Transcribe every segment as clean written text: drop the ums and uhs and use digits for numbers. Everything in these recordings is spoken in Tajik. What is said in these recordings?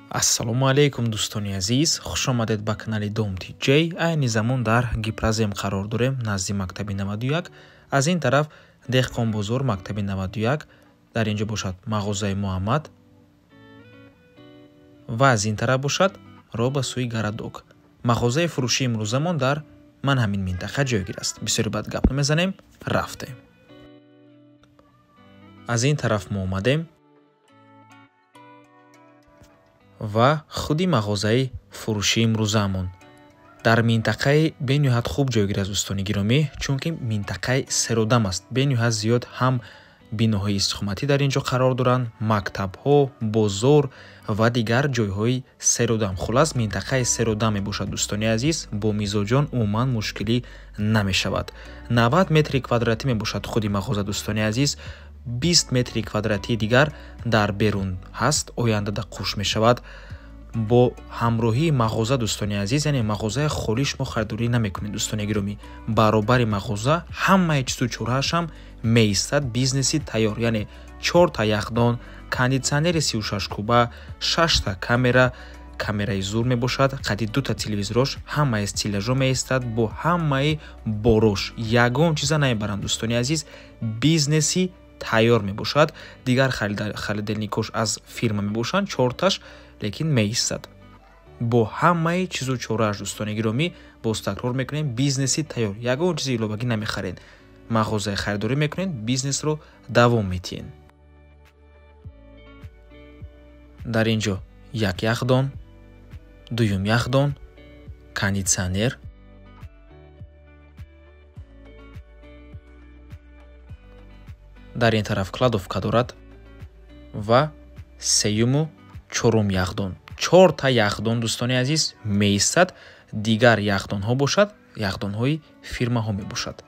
Ассалому алайкум дӯстони азиз, хуш омадед ба канали Дом TJ. Айни замон дар Гипрозем қарор дорем, назди мактаби 91. Аз ин тараф Деҳқонбозор, мактаби 91, дар инҷо бошад мағозаи Муҳаммад ва аз ин тараф бошад роҳ ба сӯи Городок. Мағозаи фурӯшии имрӯзамон дар ман ҳамин минтақа ҷойгир аст. Бисёри бад гап намезанем, рафтем. Аз ин тараф мо омадем ва худи мағозаи фурӯшии имрӯзаамон дар минтақаи бениҳоят хуб ҷойгир аст дӯстони гиромӣ, чунки минтақаи серодам аст. Бениҳоят зиёд ҳам биноҳои истиқоматӣ дар ин ҷо қарор доранд, мактабҳо, бозор ва дигар ҷойҳои серодам. Хулас, минтақаи серодам мебошад дӯстони азиз, бо мизоҷон умуман мушкилӣ намешавад. 90 метри квадратӣ мебошад худи мағоза дӯстони азиз, 20 метри квадратии дигар дар берун ҳаст, оянда да қуш мешавад. Бо ҳамроҳии мағоза дӯстони азиз, яъне мағозаи холӣ шумо харидорӣ намекунед дӯстони гиромӣ. Баробари мағоза ҳамаи чизу чорааш ҳам меистад, бизнеси тайёр, яъне 4та яхдон, кондитсионери 36 куба, 6та камера, камераи зур мебошад, қади 2та телевизорош, ҳамаи стиллажо меистад бо ҳамаи борош. Ягон чиза намебаранд дӯстони азиз, бизнеси тайёр мебошад. Дигар холодильникош аз фирма мебошанд, 4таш, лекин меистад бо ҳамаи чизу чорааш дӯстони гиромӣ. Боз такрор мекунем, бизнеси тайёр, ягон чизи иловагӣ намехаред, мағозаи харидорӣ мекунед, бизнесро давом метиҳед. Дар ин ҷо як яхдон, дуюм яхдон, кондитсионер, дар ин тараф кладовка дорад ва сеюму чорум яхдон. 4та яхдон дӯстони азиз меистад. Дигар яхдонҳо бошад, яхдонҳои фирмаҳо мебошад.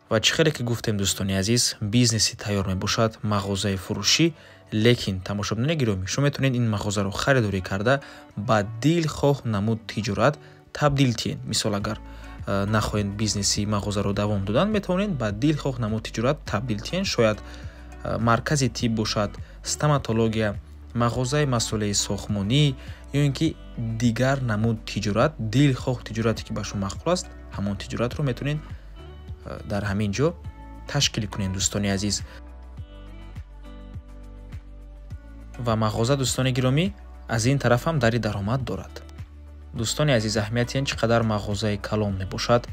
Ва чӣ хеле ки гуфтем дӯстони азиз, бизнеси тайёр мебошад, мағозаи фурӯшӣ. Лекин тамошобинони гиромӣ, шумо метавонед ин мағозаро харидорӣ карда ба дилхоҳ намуд тиҷорат табдил тиҳед. Мисол, агар нахоҳед бизнеси мағозаро давом додан, метавонед ба дилхоҳ намуд тиҷорат табдил тиҳед. Шояд маркази тиб бошад, стоматология, мағозаи масолеҳи сохтмонӣ ё ин ки дигар намуд тиҷорат, дилхоҳ тиҷорате ки ба шумо маъқул аст, ҳамон тиҷоратро метавонед дар ҳамин ҷо ташкил кунед дӯстони азиз. Ва мағоза дӯстони гиромӣ аз ин тараф ҳам дари даромад дорад. Дӯстони азиз, аҳамияти ин чӣ қадар мағозаи калон мебошад,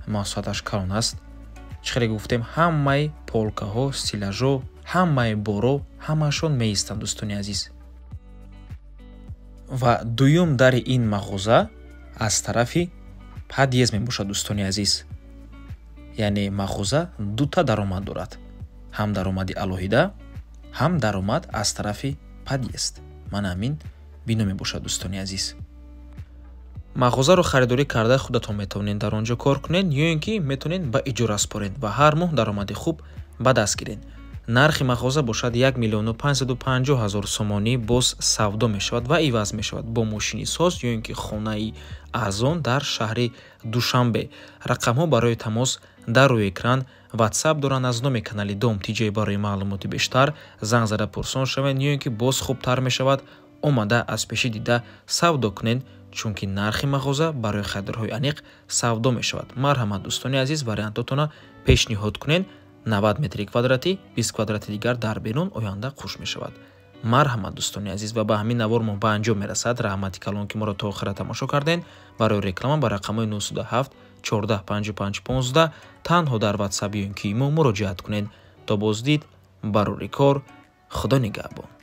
масоҳаташ калон аст. Чӣ хеле гуфтем, ҳамаи полкаҳо, стиллажо, ҳамаи боро, ҳамаашон меистанд дӯстони азиз. Ва дуюм дари ин мағоза аз тарафи подъезд мебошад дӯстони азиз. Яъне мағоза дута даромад дорад, ҳам даромади алоҳида, ҳам даромад аз тарафи подъезд. Мана ҳамин бино мебошад дӯстони азиз. Мағозаро харидорӣ карда худатон метавонед дар он ҷо кор кунед ё ин ки метавонед ба иҷора супоред ва ҳар моҳ даромади хуб ба даст гиред. Нархи мағоза бошад 1 550 000 сомонӣ, боз савдо мешавад ва иваз мешавад бо мошини соз ё ин ки хонаи арзон дар шаҳри Душанбе. Рақамҳо барои тамос дар рӯи экран, WhatsApp доранд аз номи канали Дом TJ. Барои маълумоти бештар занг зада пурсон шавед ё ин ки боз хубтар мешавад омада аз пеши дида савдо кунед, чунки нархи мағоза барои харидорҳои аниқ савдо мешавад. Марҳамат дӯстони азиз, вариантотона пешниҳод кунед. 90 метри квадратӣ, 20 квадрати дигар дар берун оянда қуш мешавад. Марҳамат дӯстони азиз, ва ба ҳамин навор мо ба анҷом мерасад. Раҳмати калон ки моро то охира тамошо кардед. Барои реклама ба рақамҳои 907 14 55 15 танҳо дар WhatsApp ё ин ки мо муроҷиат кунед. То боздид, барори кор, Худо нигаҳбон.